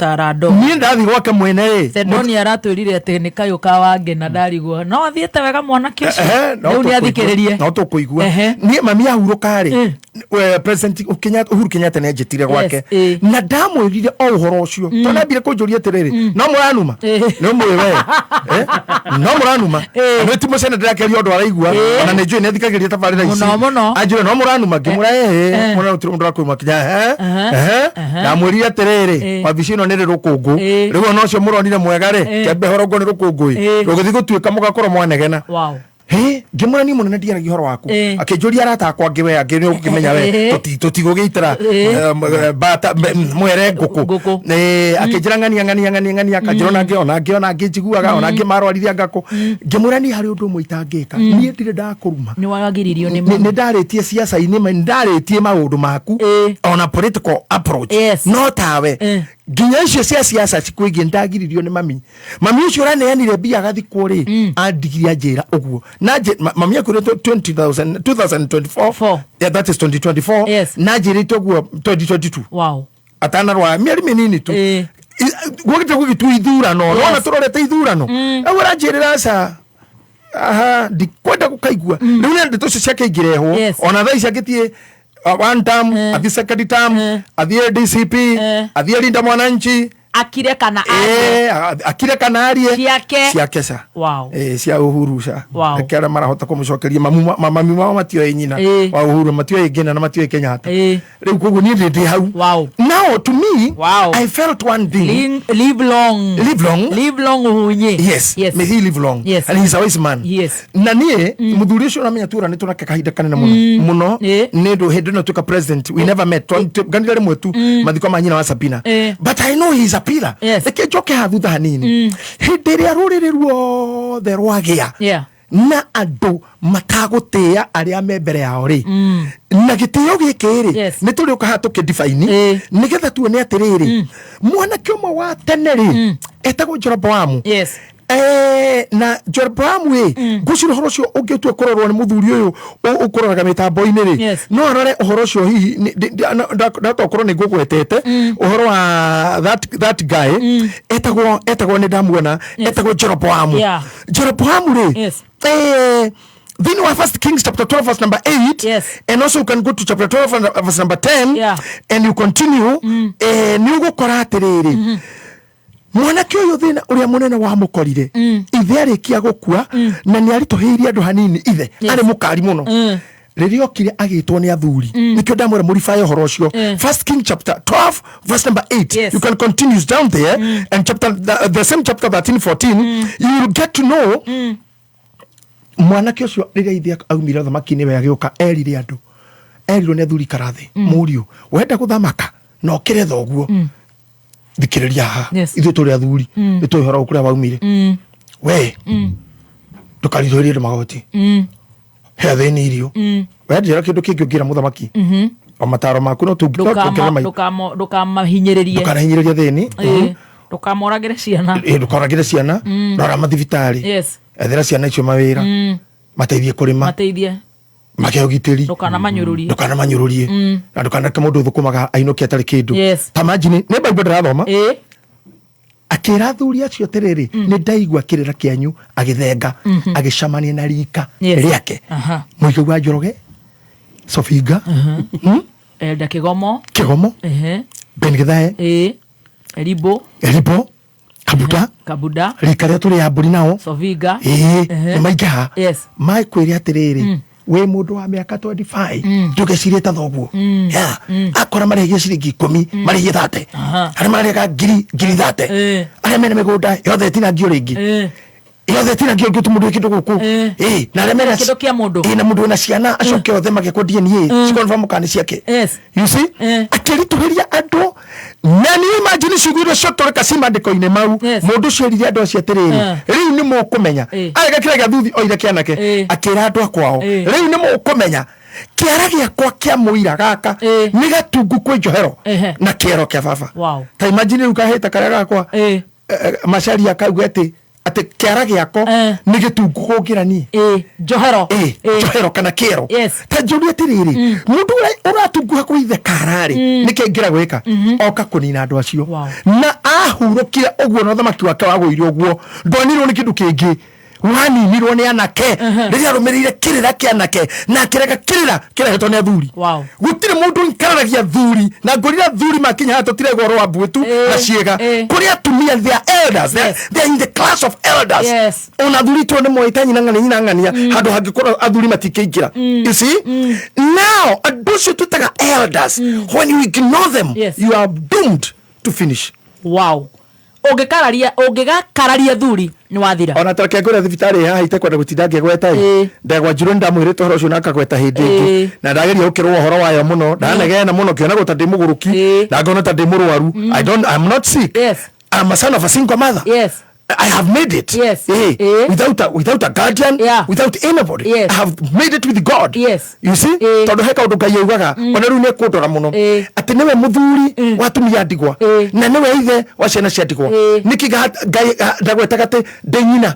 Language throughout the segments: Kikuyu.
Tarando. Niĩ ndathi gwake mwene rĩ. Sedoni aratwĩrire atĩ nĩ kayũ ka Wangĩ ndarigwo no athiĩte wega mwanake ũcio. Ehe, no Rĩu nĩ tũkũigua- athikĩrĩrie. no tũkũigua. Ehe. Niĩ mami ahurũka rĩ, President Uhuru Kenyatta nĩ anjĩtire gwake. Na ndamwĩrire o ũhoro ũcio tondũ ambire kũnjũria atĩrĩrĩ, no mũranuma? Nĩ ũmũĩ we. No mũranuma? Nĩ ti mũcene ndĩrakeria ũndũ araigua, ona nĩ njũĩ nĩ athikagĩrĩria tabarĩra ici. Mũno, mũno. Anjũria no mũranuma, ngĩmwĩra ĩĩ, mũno gũtirĩ mũndũ ũrakũima kinya ehe, ehe. Ndamwĩrire atĩrĩrĩ, wabici ĩno nĩ ĩrĩ rũkũngũ. Rĩu ona ũcio mũronire mwega rĩ, kĩambe horongo nĩ rũkũngũ ĩ. Rũgĩthiĩ gũtuĩka mũgakorwo mwanegena. Hĩ, ngĩmwĩra niĩ mũnene ndiaragia ũhoro waku. Akĩnjũria arata akwa angĩ we angĩ nĩ ũkĩmenya we tũtigũgĩitĩra bata mwere ngũkũ. Ngũkũ. Akĩnjĩra ng'ania ng'ania ng'ania ng'ania, akanjĩra ona angĩ ona angĩ ona angĩ njiguaga ona angĩ marwarire ngakũ. Ngĩmwĩra niĩ harĩ ũndũ ũmwe itangĩka, niĩ ndirĩ ndakũruma. Nĩ wagiririo nĩ Nĩ mami. nĩ ndarĩtie ciaca-inĩ nĩ ndarĩtie maũndũ maku ona political approach no tawe nginya icio cia ciaca cikwĩgiĩ ndagiririo nĩ mami. Mami ũcio ũraneanire mbia agathikwo rĩ, andigirie anjĩra ũguo na mami akuire 20,000 2024. Four. Yeah, that is 2024. Na anjĩrĩte ũguo 2022. Atanarwara mĩeri mĩnini tu. Gwagĩte gũgĩtua ithurano. Nona tũrorete ithurano rĩu aranjĩrĩra aca aha ndikwenda gũkaigua rĩu nĩ ndeto icio ciake ingĩrehwo. Ona thaa ici angĩthiĩ one term, athiĩ second term, athiĩ DCP, athiĩ Linda Mwananchi, Akire kana arie. Akire kana arie. Ciake. Ciake ca. Cia Uhuru ca. Reke arĩa marahota kũmũcokeria mami mao matioĩ nyina wa Uhuru, matioĩ Ngina na matioĩ Kenyatta. Rĩu koguo niĩ ndĩ hau. Now to me, I felt one thing. Live long. Live long. Live long, Uhunye. Yes. May he live long. And he's a wise man. Na niĩ mũthuri ũcio ũramenya turanĩtwo nake kahinda kanene mũno mũno nĩ ũndũ hĩndĩ ĩno tuĩka president we never met. Twanganire rĩmwe tu mathiko ma nyina wa Sabina. But I know he is a pillar. Reke njoke haha thutha hanini hĩndĩ ĩrĩa rũrĩrĩ ruothe rwagĩa na andũ matagũtĩĩa arĩa me mbere yao rĩ, na gĩtĩo gĩkĩ rĩ, nĩ tũrĩũka haha tũkĩdifaini nĩgetha tuone atĩrĩrĩ, mwanake ũmwe wa tene rĩ etagwo Jeroboamu. Na Jeroboamu ĩ, ngwĩciria ũhoro ũcio ũngĩtua kũrorwo nĩ mũthuri ũyũ ũkũroraga mĩtambo-inĩ rĩ, no arore ũhoro ũcio hihi ndatokorwo nĩ ngũgwetete ũhoro wa that guy etagwo nĩ ndamuona etagwo Jeroboamu. Jeroboamu rĩ, thĩinĩ wa First Kings chapter 12 verse number 8, and also you can go to chapter 12 and verse number 10 and you continue, nĩ ũgũkora atĩrĩrĩ, mwanake ũyũ thĩna ũrĩa mũnene wamũkorire, ithe arĩkia gũkua na nĩ aritũhĩirie andũ hanini, ithe arĩ mũkari mũno. Rĩrĩa okire agĩtwo nĩ athuri, nĩkĩo ndamwĩra mũribae ũhoro ũcio. First King chapter 12 verse number 8. You can continue down there and chapter the same chapter 13 14, you will get to know mwanake ũcio rĩrĩa ithe aumire ũthamaki-inĩ we agĩũka erire andũ, erirwo nĩ athuri karathĩ, mũriũ wenda gũthamaka na ũkĩre thoguo, thikĩrĩria haha. Ithuĩ tũrĩ athuri, nĩ tũĩ ũhoro kũrĩa waumire. We ndũkaritũhĩrie andũ magoti, he athĩni irio. We njĩra kĩndũ kĩngĩ ũngĩra mũthamaki o mataro maku no tũngĩongerera maingĩ. Ndũkamahinyĩrĩrie. Ndũkanahinyĩrĩrie athĩni. Ndũkamoragĩre ciana. Ndũkoragĩre ciana. Rora mathibitarĩ. Ethera ciana icio mawĩra, mateithie kũrĩma, mateithie, make ũgitĩri. Ndũkanamanyũrũrie. Ndũkanamanyũrũrie na ndũkanareke mũndũ ũthũkũmaga ainũke atarĩ kĩndũ. Ta imagine, nĩ Bible ndĩrathoma. Akĩra athuri acio atĩrĩrĩ, nĩ ndaigua kĩrĩra kĩanyu agĩthenga agĩcamania na rika rĩake. Mũigai wa Njoroge, Sofinga, Elda Kĩgomo. Kĩgomo. Ben Githae. Eribo. Eribo Kabuta. Kabuda. Rika rĩa tũrĩ ya mbũri nao. Sovinga. Ĩĩ, nĩ maingĩha. Makwĩre atĩrĩrĩ, wĩ mũndũ wa mĩaka 25, ndũgecirie ta thoguo. Yeah. Akora marĩhagia ciringi 10, marĩhie 30. Arĩa marĩhaga ngiri 30, arĩa mena mĩgũnda yothe ĩtinangio rĩngĩ, yothe ĩtinangio rĩngĩ, mũndũ wĩ kĩndũ gũkũ. Na arĩa mena Kĩndũ kĩa mũndũ. Na mũndũ wĩna ciana acoke othe magekwo DNA cikonfirm kana nĩ ciake. You see, akĩritũhĩria andũ na nĩ imagine ciugo iria ciotũrĩka ci maandĩko-inĩ mau. Mũndũ ũcio erire andũ acio atĩrĩrĩ, rĩu nĩ mũkũmenya. Arega kĩrĩa gĩa thuthi oire kĩanake, akĩra andũ akwao, rĩu nĩ mũkũmenya kĩara gĩakwa kĩa mũira gaka nĩ gatungu kwĩ njohero na kĩero kĩa baba. Ta imagine rĩu kahĩta karĩa gakwa Macharia akauga atĩ kĩara gĩako nĩ gĩtungu kũngĩra niĩ. Njohero. Njohero kana kĩero. Ta njũrie atĩrĩrĩ, mũndũ ũrĩa ũratunguha kwĩ ithe kara-rĩ, nĩkĩ aingĩra gwĩka oka kũnina andũ acio? Na Ahurũkire ũguo na ũthamaki wake wagũire ũguo, ndwanirwo nĩ kĩndũ kĩngĩ, waninirwo nĩ anake rĩrĩa arũmĩrĩire kĩrĩra kĩa anake na akĩrega kĩrĩra kĩrehetwo nĩ athuri. Gũtirĩ mũndũ nkararagia thuri na ngũrire athuri makinya haha tũtirega ũhoro wa mbuĩtu na ciĩga. Kũrĩ atumia, they are elders, they are in the class of elders. Ona athuri two nĩ moĩ nyina ng'ania, nyina ng'ania, handũ hangĩkorwo athuri matikĩingĩra. You see, now andũ acio twĩtaga elders, when you ignore them, you are doomed to finish. Wow, ũngĩkararia, ũngĩgakararia thuri, nĩ wathira. Ona tareke ngwĩre, thibitarĩ haha itekwenda gũtinda ngĩgweta ĩ, ndegwa njirũ nĩ ndamwĩrĩte ũhoro ũcio na akagweta hĩndĩ ĩngĩ. Na ndageria gũkĩrwo ũhoro wayo mũno, ndanegena mũno kĩonagwo ta ndĩ mũgũrũki na ngona ta ndĩ mũrwaru. I don't, I'm not sick. I'm a son of a single mother. I have made it. Without a guardian, without anybody. I have made it with God. You see? Tondũ he kaũndũ Ngai augaga, ona rĩu nĩ ekũndora mũno. Atĩ nĩwe mũthuri wa atumia ndigwa na nĩwe ithe wa ciana cia ndigwa. Nĩkĩ Ngai ndagwetaga atĩ ndĩ nyina?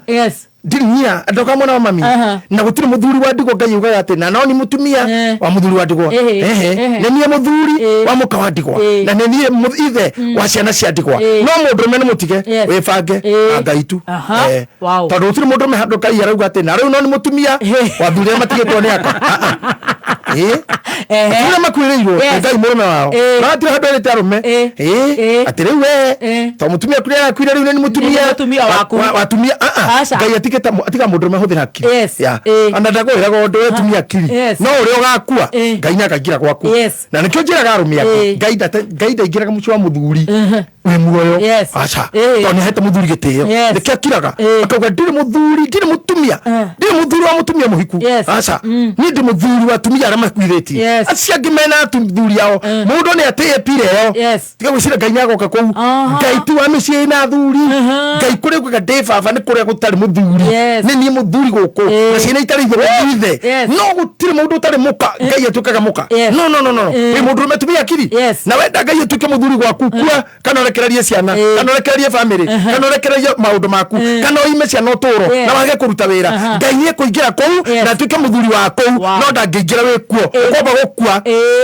Ndirĩ nyina, ndoka mwana wa mami. Na gũtirĩ mũthuri wa ndigwa Ngai augaga atĩ na no ni mũtumia wa mũthuri wa ndigwa. Nĩ niĩ mũthuri wa mũka wa ndigwa na nĩ niĩ ithe wa ciana cia ndigwa. No mũndũrũme nĩ mũtige wĩbange na Ngai tu. Tondũ gũtirĩ mũndũrũme handũ Ngai arauga atĩ na rĩu no nĩ mũtumia wa athuri arĩa matigĩtwo nĩ aka. Ah, ah. Athuri arĩa makuĩrĩirwo nĩ Ngai mũrũme wao. No hatirĩ handũ erĩte arũme atĩ rĩu we to mũtumia kũrĩa arakuire rĩu nĩ mũtumia Nĩ mũtumia waku. Wa atumia. Ah, ah. Aca. Ngai atigĩte atiga mũndũrũme ahũthĩre hakiri. Ona ndakwĩraga ũndũ we tumia akiri. No ũrĩa ũgakua, Ngai nĩ akaingĩra gwaku. Na nĩkĩo njĩraga arũme angĩ, Ngai ndaingĩraga mũciĩ wa mũthuri wĩ muoyo. Aca. Tondũ nĩ ahete mũthuri gĩtĩo. Nĩkĩo akiraga akauga ndirĩ mũthuri, ndirĩ mũtumia, ndirĩ mũthuri wa mũtumia mũhiku. Aca, niĩ ndĩ mũthuri wa atumia arĩa makuithĩtie. Acio angĩ mena athuri ao, mũndũ nĩ atĩe pire ĩyo. Tiga gwĩciria Ngai nĩ agoka kũu. Ngai ti wa mĩciĩ ĩna athuri. Ngai kũrĩa ugaga ndĩ baba nĩ kũrĩa gũtarĩ mũthuri. Nĩ niĩ mũthuri gũkũ na ciana itarĩ ithe wa ithe. No gũtirĩ mũndũ ũtarĩ mũka Ngai atuĩkaga mũka. No, no, no, no. Wĩ mũndũrũme, tumia akiri. Na wenda Ngai atuĩke mũthuri gwaku, kua kana ũrekererie ciana, kana ũrekererie family, kana ũrekererie maũndũ maku, kana ũime ciana ũtũũro na wage kũruta wĩra. Ngai nĩ ekũingĩra kũu na atuĩke mũthuri wa kũu. No ndangĩingĩra wĩ kuo. Ũkwamba gũkua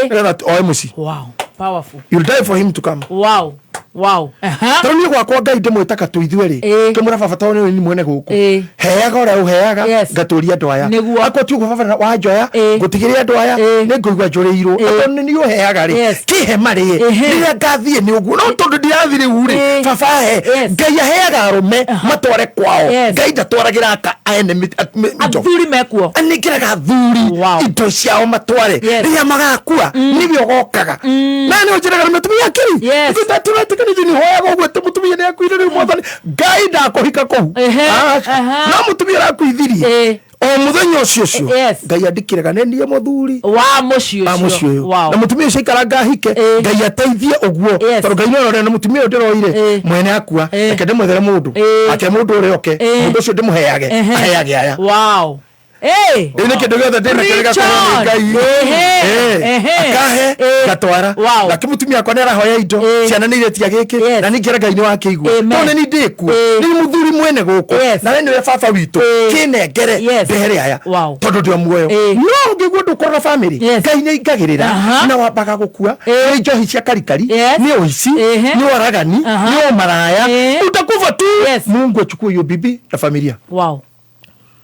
nĩgetha oe mũciĩ. Wow, powerful. You'll die for him to come. Wow. Tondũ niĩ gwakwa Ngai ndĩmwĩtaga tũ ithuerĩ. Kĩmwĩra baba, tondũ nĩ mwene gũkũ, heaga ũrĩa ũheaga, ngatũria andũ aya. Akorwo ti ũguo baba wanjoya, ngũtigĩre andũ aya, nĩ ngũigua njũrĩirwo. Akorwo nĩ niĩ ũheaga rĩ, kĩhe marĩe. Rĩrĩa ngathiĩ nĩ ũguo, no tondũ ndirathiĩ rĩu rĩ, baba he. Ngai aheaga arũme matware kwao. Ngai ndatwaragĩra aka ene indo. Athuri mekuo. Anengeraga athuri indo ciao matware. Rĩrĩa magakua, nĩwe ũgokaga na nĩ ũnjĩraga na mũtumia akiri. Tũretĩkanĩtie nĩ hoyaga ũguo atĩ mũtumia nĩ akuire rĩu, mwathani Ngai ndakũhika kũu. Aca. No mũtumia ũrakuithirie, o mũthenya ũcio ũcio, Ngai andĩkĩrega nĩ niĩ mũthuri wa mũciĩ wa ũcio. Mũciĩ ũyũ. Na mũtumia ũcio aikaranga ahike, Ngai ateithie ũguo. Tondũ Ngai nĩwe ũrĩa na mũtumia ũyũ ndĩroire mwene akua, reke ndĩmwethere mũndũ ake, mũndũ ũrĩa oke, mũndũ ũcio ndĩmũheage, aheage aya. Rĩu nĩ kĩndũ gĩothe ndĩna kĩrĩa Preach gĩakũheo nĩ on. Ngai. Akahe, ngatwara. Nake mũtumia wakwa nĩ arahoya indo, ciana nĩ iretia gĩkĩ, na ningĩra Ngai nĩ wakĩigua. Amen. Tondũ nĩ niĩ ndĩkuo, nĩ mũthuri mwene gũkũ, na we nĩwe baba witũ, kĩnengere ndehere aya, tondũ ndĩ o muoyo. No ũngĩigua ndũkorwo na family, Ngai nĩ aingagĩrĩra na wambaga gũkua nĩ njohi cia karikari, nĩ ũici, nĩ ũragani, nĩ ũmaraya. Utakufa tu. Mungu achukue hiyo bibi na familia. Wow,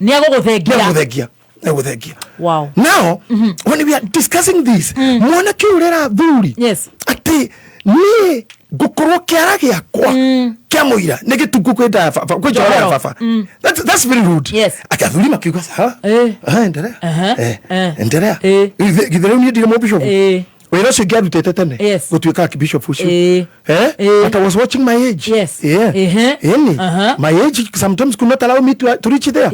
nĩ agũgũthengia. Nĩagũthengia, nĩagũthengia. Now when we are discussing this, mwanake ũyũ ũrera thuri atĩ niĩ ngũkorwo kĩara gĩakwa kĩa mũira nĩ gĩtungu kwĩ nda ya baba, kwĩ njohero ya Njohero. baba. That's very rude. Ati athuri makiuga sawa. Ah, endelea. Endelea. Githĩ rĩu niĩ ndirĩ mũbishopu? Wĩra ũcio ingĩarutĩte tene gũtuĩka archbishop ũcio. Eh? But I was watching my age. Yeah. Yani, my age sometimes could not allow me to reach there.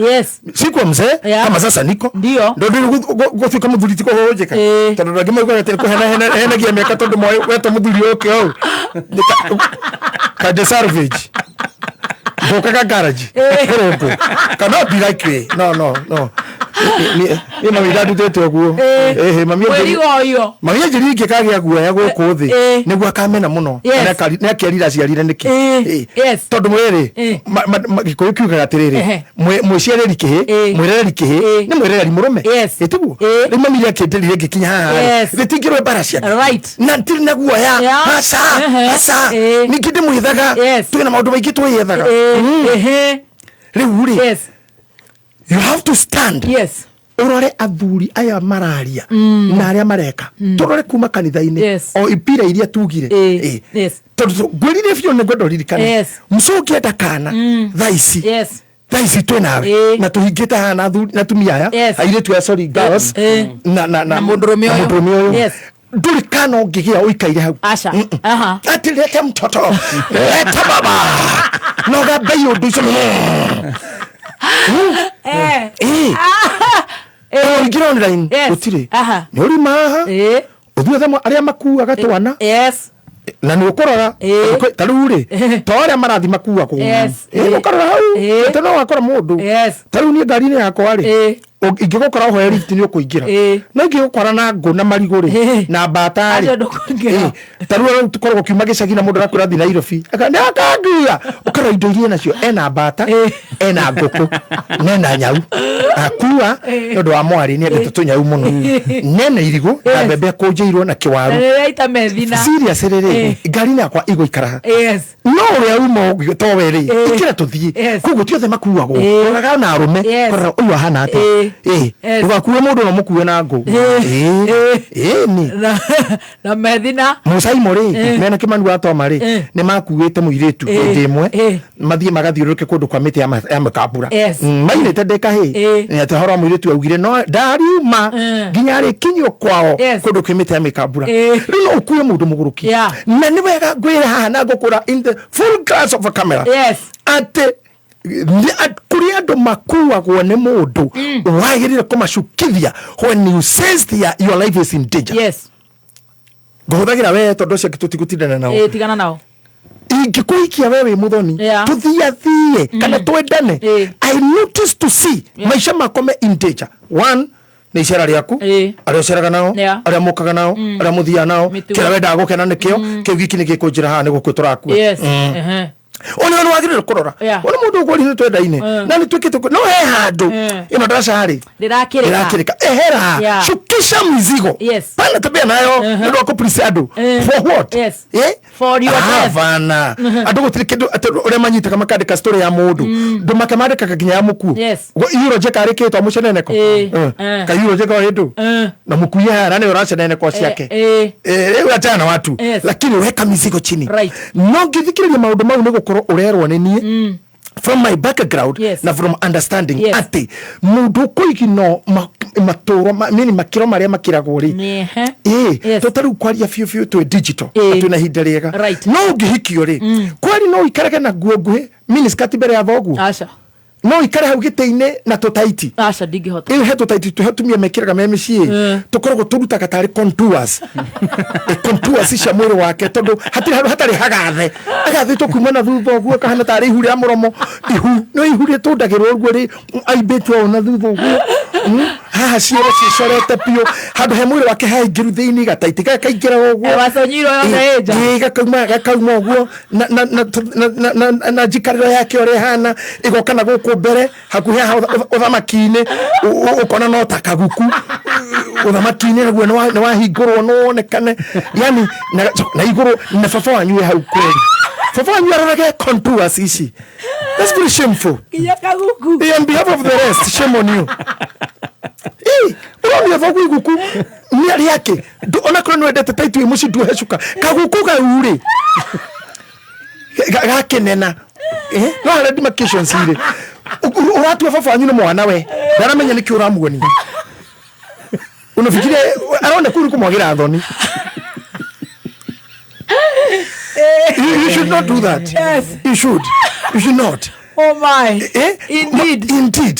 Sikuwa mzee kama sasa niko. Ndo ndiri gũtuĩka mũthuri ti kũhũnjĩka. Tondũ andũ angĩ maugaga atĩ kũhenagia mĩaka tondũ moĩ wetwo mũthuri ũke ũũ. Kande salvage. Ngũkaga garage. Kũrũngwo. Cannot be like we. No, no, no. Niĩ mami ndandutĩte ũguo. Ĩhĩ, mami Mwĩrigo ũyũ. Mami anjĩrire ingĩkagĩa guoya gũkũ thĩ nĩguo akamena mũno. Na nĩ akerira aciarire nĩkĩ. Tondũ mwĩrĩ Gĩkũyũ kiugaga atĩrĩrĩ, mwĩciarĩri kĩhĩ, mwĩrereri kĩhĩ, nĩ mwĩrereri mũrũme. Ĩtiguo? Rĩu mami rĩ akĩndĩrire ngĩkinya haha rĩ, rĩtingĩrwo mbara ciake. Na ndirĩ na guoya. Aca, aca. Ningĩ ndĩmwĩthaga. Twĩna maũndũ maingĩ twĩyethaga. Rĩu rĩ, you have to stand. Ũrore athuri aya mararia na arĩa mareka, tũrore kuma kanitha-inĩ, o ipira iria tugire. Tondũ ngwĩrire biũ nĩ ngwenda ũririkane, mũcũngĩenda kana thaa ici, thaa ici twĩ nawe na tũhingĩte haha na athuri na atumia aya, airĩtu aya, sorry, girls, na Na mũndũrũme na ũyũ. Mũndũrũme ũyũ, ndũrĩ kana ũngĩgĩa ũikaire hau. Aca. Aha. Ati lete mtoto, leta baba, na ũgambei ũndũ ũcio. Ũingĩre online. Gũtirĩ. Nĩ ũrima haha, ũthiĩ othe arĩa makuaga twana, na nĩ ũkũrora ta rĩu rĩ, to arĩa marathi makuagwo. Ũkarora hau atĩ no wakora mũndũ. Ta rĩu niĩ ngari-inĩ yakwa rĩ, ingĩgũkora ũhoe lift nĩ ũkũingĩra, no ingĩgũkora na ngũ na marigũ rĩ, na mbata rĩ, Acio ndũkũingĩra. Ta rĩu rĩu tũkoragwo kiuma gĩcagi na mũndũ arakwĩra thiĩ Nairobi. Nĩ akanguia, ũkarora indo iria enacio, ena mbata, ena ngũkũ na ena nyau akua nĩ ũndũ wa mwarĩ, nĩ endete tũnyau mũno, nena irigũ na mbembe akũnjĩirwo na kĩwaru. Na rĩrĩa ita methina. Serious rĩrĩ, ngari-inĩ yakwa igũikara ha? No ũrĩa uma ũguo to we rĩ, ikĩra tũthiĩ. Koguo ti othe makuagwo. Roraga na arũme, rora ũyũ ahana atĩa. Ndũgakue mũndũ no mũkue na ngũ. Ĩni. Na methina. Mũcaimo rĩ, mena Kĩmani wa Toma rĩ, nĩ makuĩte mũirĩtu hĩndĩ ĩmwe, mathiĩ magathiũrũrũke kũndũ kwa mĩtĩ ya mĩkambura. Mainĩte ndĩ kahĩĩ. Nĩ atĩ ũhoro wa mũirĩtu augire no ndariuma nginya arĩkinyio kwao, kũndũ kwĩ mĩtĩ ya mĩkambura. Rĩu no ũkue mũndũ mũgũrũki. Na nĩ wega ngwĩre haha na ngũkũra in the full glass of a camera atĩ kũrĩ andũ makuagwo nĩ mũndũ wagĩrĩire kũmacukithia when you sense your life is in danger. Ngũhũthagĩra we tondũ ũcio angĩ tũtigũtindana nao. Tigana nao. Ingĩkũhikia we wĩ mũthoni, tũthiathie kana twendane, I notice to see maica makwa me in danger. One, nĩ icera rĩaku, arĩa ũceraga nao, arĩa mũkaga nao, arĩa mũthiaga nao. Mĩtugo. Kĩrĩa wendaga gũkena nĩkĩo kĩu giki nĩ gĩkũnjĩra haha nĩ gũkua tũrakua. Ona nĩ wagĩrĩire kũrora ona mũndũ ũkwarire twendaine na nĩ twĩkĩte no he handũ ĩno ndaraca rĩ Ndĩrakĩrĩka. Ndĩrakĩrĩka, ehera. Shukisha mizigo. Pana tabia nayo nĩ ũndũ wa kũplease andũ. For what? Eh? For your death. Bana andũ gũtirĩ kĩndũ atĩ ũrĩa manyitaga makandĩka story ya mũndũ ndũmake mandĩkaga nginya ya mũkuũ. Eulogy karĩ kĩtwa mũceneneko. Ka eulogy ka hĩndũ na mũkuie hara nĩ ũraceneneko ciake. Rĩu achana na watu. Lakini weka mizigo chini. No ngĩthikĩrĩria maũndũ mau nĩ gũkorwo ũrerwo nĩ niĩ from my background na from understanding atĩ mũndũ ũkũigino matũro nini makĩro marĩa makĩragwo rĩ, to tarĩu kwaria biũ biũ twĩ digital na twĩna ihinda rĩega. No ũngĩhikio rĩ, kwari no ũikarage na nguo nguhĩ, miniskirt mbere ya thoguo? Aca. No ũikare hau gĩtĩ-inĩ na tũtaiti? Aca, ndingĩhota. Ĩyo he tũtaiti tũhe atumia mekĩraga me mĩciĩ, tũkoragwo tũrutaga tarĩ contours. Contours cia mwĩrĩ wake, tondũ hatirĩ handũ hatarĩ hagathe, agathĩtwo kuma na thutha ũguo kahana tarĩ ihu rĩa mũromo, ihu no ihu rĩtũndagĩrwo ũguo rĩ aimbĩtwo ũũ na thutha ũguo. Haha ciero ciĩcorete biũ handũ he mwĩrĩ wake haingĩru thĩinĩ, gataiti gakaingĩra ũguo. Waconyirwo yothe ĩ nja. Gakauma ũguo na njikarĩro yake ũrĩa ĩhana ĩgoka na gũkũ mbere hakuhĩ haha ũthamaki-inĩ, ũkona no ta kaguku ũthamaki-inĩ naguo nĩ wahingũrwo no wonekane yani na igũrũ na baba wanyu wĩ hau kweri, baba wanyu arorage contours ici. That's very shameful. Nginya kaguku. On behalf of the rest, shame on you. Ũronio thoguo iguku nĩ rĩake. Ona korwo nĩ wendete taiti wĩ mũciĩ nduohe cuka kaguku kau rĩ gakenena. No harĩa demarcations irĩ ũratua baba wanyu nĩ mwana, we ndaramenya nĩkĩ ũramuonia, unafikiria arona kuru kumwagira thoni. You should not do that. You should not. Oh my. Eh? Indeed. Indeed.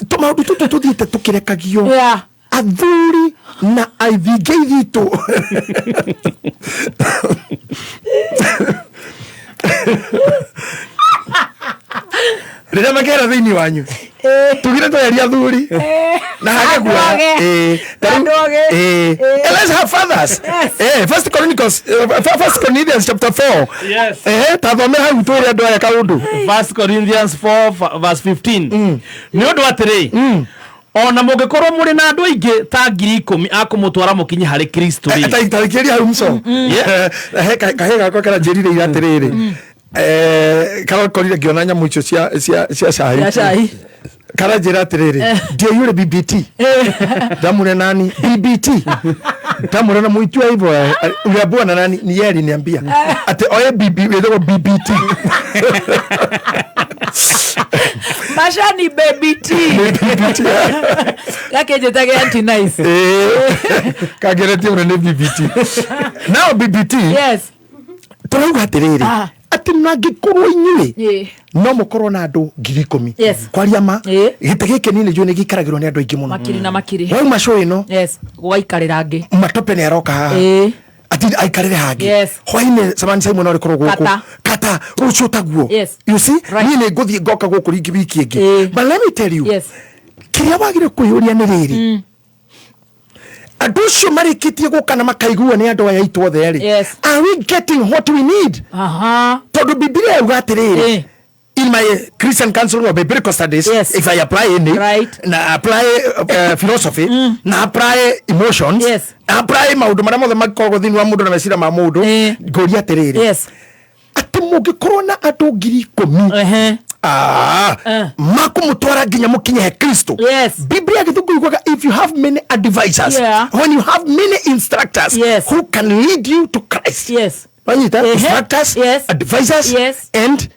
To maũndũ tũtũ tũthiĩte tũkĩrekagio athuri na ithinge ithitũ. Rĩrĩa makera thĩinĩ wanyu tugire tweheria athuri. Na hage guoya. Andũ ogĩ. Ĩĩ. Ta rĩu- Andũ ogĩ. Ĩĩ. Ĩĩ. Eh, let's have fathers. Yes. Eh, First Chronicles, First Corinthians chapter 4. Yes. Eh, ta thome hau twĩre andũ aya kaũndũ. First Corinthians 4 verse 15. Nĩ ũndũ atĩrĩ, ona mũngĩkorwo mũrĩ na andũ aingĩ ta 10,000 a kũmũtwara mũkinye harĩ Kristo rĩ, Tarĩkĩria hau mco. He kahĩ gakwa karanjĩrire ira atĩrĩrĩ. Eh, karakorire ngĩona nyamũ icio cia cai. Cia cai. Karanjĩra atĩrĩrĩ, ndiaiyũre BBT. Ndamwĩra nani BBT. Ndamwĩra na mũitua hivyo uliambiwa na nani? Ni yeye aliniambia. Ati oye BB wĩtagwo BBT. Macani baby tea. BBT. Gakĩnjĩtage aunty nice. Kangeretie mũno nĩ BBT. Now BBT Yes. tũrauga atĩrĩrĩ Ah. atĩ mangĩkorwo inyuĩ Ĩĩ. no mũkorwo na andũ 10,000 Yes. kwaria ma Ĩĩ. gĩtĩ gĩkĩ niĩ nĩnjũĩ nĩ gĩikaragĩrwo nĩ andũ aingĩ mũno Makiri na makiri. wauma show ĩno Yes. Gũgaikarĩra angĩ. matope nĩ aroka haha Ĩĩ. ati aikarĩre hangĩ Yes. hwainĩ Samani Simon no rĩkorwo gũkũ Kata. kata rũciũ taguo Yes. you see Right. niĩ nĩ ngũthiĩ ngoka gũkũ rĩngĩ wiki ĩngĩ Ĩĩ. but let me tell you Yes. kĩrĩa wagĩrĩire kwĩyũria nĩ rĩrĩ andũ acio marĩkĩtie gũka na makaigua nĩ andũ aya aitũ othe rĩ Yes. are we getting what we need Aha. tondũ bibilia yauga atĩrĩrĩ Ĩĩ. in my Christian counseling or biblical studies, Yes. if I apply any, Right. na apply philosophy, na apply emotions, Yes. na apply maũndũ marĩa mothe makoragwo thĩinĩ wa mũndũ na meciria ma mũndũ, Ĩĩ. ngũria atĩrĩrĩ, Yes. atĩ mũngĩkorwo na andũ 10,000 Ehe. Ah, Eh. makũmũtwara nginya mũkinye he Kristo. Yes. Biblia gĩthũngũ yugaga if you have many advisors, Yeah. when you have many instructors Yes. who can lead you to Christ. Yes. Wanyita? Ehe. Instructors, Yes. advisors, Yes. and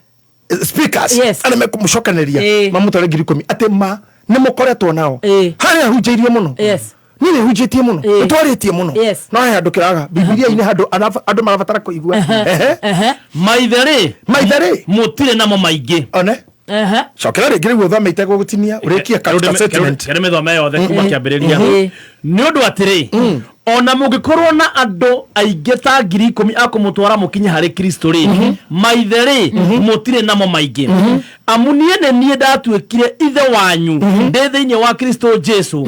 speakers. Yes. Arĩa mekũmũcokanĩria Ĩĩ. mamũtware 10,000 atĩ ma nĩ mũkoretwo nao Ĩĩ. harĩa hunjĩirie mũno Yes. niĩ nĩ hunjĩtie mũno Ĩĩ. nĩ twarĩtie mũno Yes. no he handũ kĩraga bibilia-inĩ handũ andũ marabatara kũigua Ehe. Ehe. Maithe rĩ, maithe rĩ mũtirĩ namo maingĩ. one Ehe. cokera rĩngĩ rĩu ũthome itegũgũtinia ũrĩkie ka statement. Kere mĩthome yothe kuma kĩambĩrĩria. Ĩĩ. Nĩ ũndũ atĩrĩ, ona mũngĩkorwo na andũ aingĩ ta 10,000 a kũmũtwara mũkinye harĩ Kristo rĩ, maithe rĩ, mũtirĩ namo maingĩ. Amu niĩ nĩ niĩ ndatuĩkire ithe wanyu ndĩ thĩinĩ wa Kristo Jesu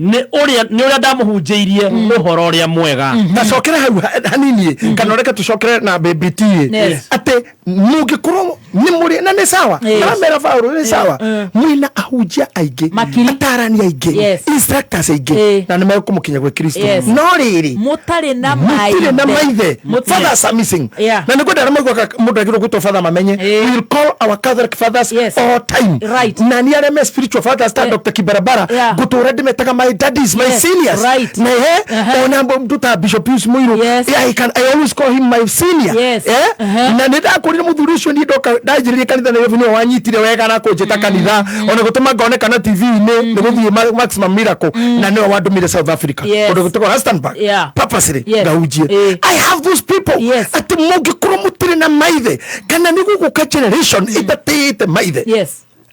nĩ ũrĩa ndamũhunjĩirie ũhoro ũrĩa mwega. tacokere hau hanini kana ũreke tũcokere na BBT Yes. atĩ mũngĩkorwo nĩ mũrĩ na nĩ sawa Yes. aramera Paũlũ nĩ sawa mwĩna ahunjia aingĩ Makiri. atarani aingĩ Yes. instructors aingĩ Ĩĩ. na nĩ mekũmũkinya gwĩ Kristo Yes. no rĩrĩ Mũtarĩ na mũtirĩ na maithe Mũtirĩ. fathers are missing Yeah. na nĩngwenda arĩa maiguaga mũndũ agĩrĩirwo gwĩtwo father mamenye Ĩĩ. we will call our Catholic fathers Yes. all time Right. na nĩ arĩa me spiritual fathers ta Yeah. Dr. Kibarabara Yeah. ngũtũra ndĩmetaga my daddies my Yes. seniors Right. na he Uh-huh. ona mũndũ ta Bishop Pius Muiru Yes. yeah, I always call him my senior Yes. eh? Uh-huh. na nĩ ndakũrire mũthuri ũcio niĩ ndoka ndanjĩrĩria kanitha Nairobi nĩwe wanyitire wega na kũnjĩta kanitha ona gũtũma ngonekana TV-inĩ nĩ gũthiĩ Maximum Miracle na nĩwe wandũmire South Africa Yes. kũndũ gwĩtagwo Rustenburg Yeah. purposely Yes. ngahunjie Ĩĩ. I have those people Yes. atĩ mũngĩkorwo mũtirĩ na maithe kana nĩ gũgũka generation ĩtatĩĩte maithe Yes.